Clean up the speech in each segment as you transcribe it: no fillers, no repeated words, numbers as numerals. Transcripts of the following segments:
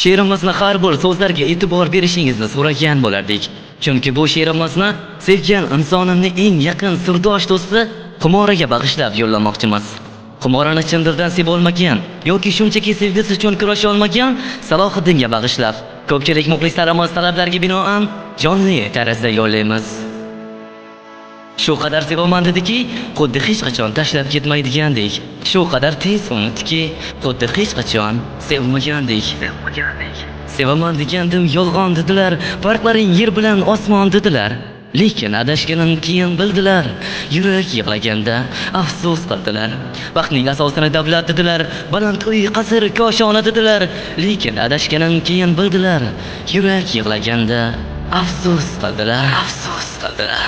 She'rimizni har bir so'zlarga e'tibor berishingizni so'ragan bo'lardik. Chunki bu she'rimizni sevgan insonimni eng yaqin sirdosh do'sti Xumoraga bag'ishlab yo'llamoqchimiz. Xumorani chin dildan sevolmagan yoki shunchaki sevgisi uchun kurasha olmagan Salohiddinga bag'ishlab, ko'pchilik muxlislarimiz talablariga binoan jonli tarzda yo'llaymiz. Shu qadar sevaman dediki, xuddi hech qachon tashlab ketmaydigandek. Shu qadar tez unutdiki, xuddi hech qachon sevmagandek. Sevaman degandim, yolg'on dedilar, farqlaring yer bilan osmon dedilar. Lekin adashganim keyin bildilar, yurak yig'laganda afsus qildilar. Baxtning asosini davlat dedilar, baland uy, qasr, koshona dedilar. Lekin adashganim keyin bildilar, yurak yig'laganda afsus qildilar. Afsus qildilar.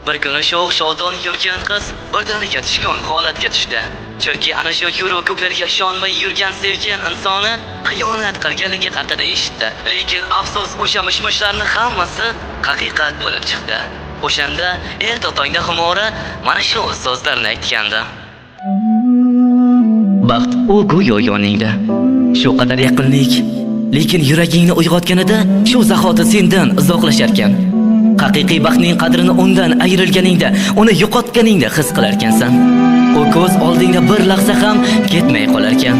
Bir kuni sho'x shodon yurgan qiz birdaniga tushkun holatga tushdi. Chunki ana shu yuru ko'plarga ishonmay yurgan sevgan insoni xiyonat qilganligi haqida eshitdi. Lekin afsus, o'sha mishmishlarni hammasi haqiqat bo'lib chiqdi. O'shanda erta tongda Xumora mana shu so'zlarni aytgandi. Baxt u go'yo yoningda. Shu qadar yaqinlik, lekin yuragingni uyg'otganida shu zahoti sendan uzoqlasharkan. Haqiqiy baxtning qadrini undan ayrilganingda, uni yo'qotganingda his qilarkansan. U ko'z oldingda bir lahza ham ketmay qolarkan.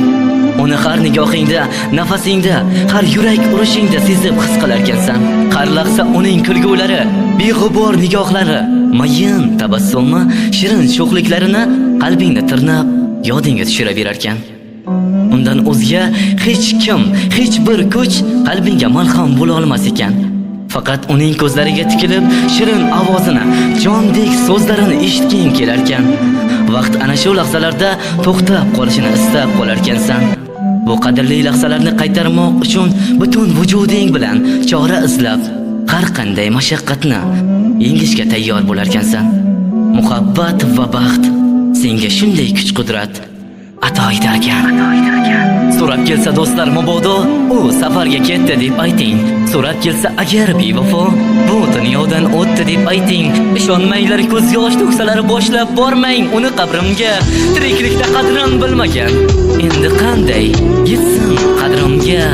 Uni har nigohingda, nafasingda, har yurak urishingda sezib his qilarkansan. Har lahza uning kulgulari, beg'ubor nigohlari, mayin tabassumi, shirin sho'xliklarini qalbingni tirnab, yodingga tushiraverarkan. Undan o'zga hech kim, hech bir kuch qalbingga malham bo'la olmas ekan. Faqat uning ko'zlariga tikilib, shirin ovozini, jondek so'zlarini eshitging kelarkan. Vaqt ana shu lahzalarda to'xtab qolishini istab qolarkansan. Bu qadrli lahzalarni qaytarmoq uchun butun vujuding bilan chora izlab, har qanday mashaqqatni yengishga tayyor bo'larkansan. Muhabbat va baxt senga shunday kuch-qudrat ato etarkan. So'rab kelsa do'stlar mabodo, u safarga ketdi deb ayting. So'rab kelsa agar bevafo, bu dunyodan o'tdi deb ayting. Ishonmanglar, ko'z yosh to'ksalar, boshlab bormang uni qabrimga. Tiriklikda qadrim bilmagan, endi qanday yetsin qadrimga?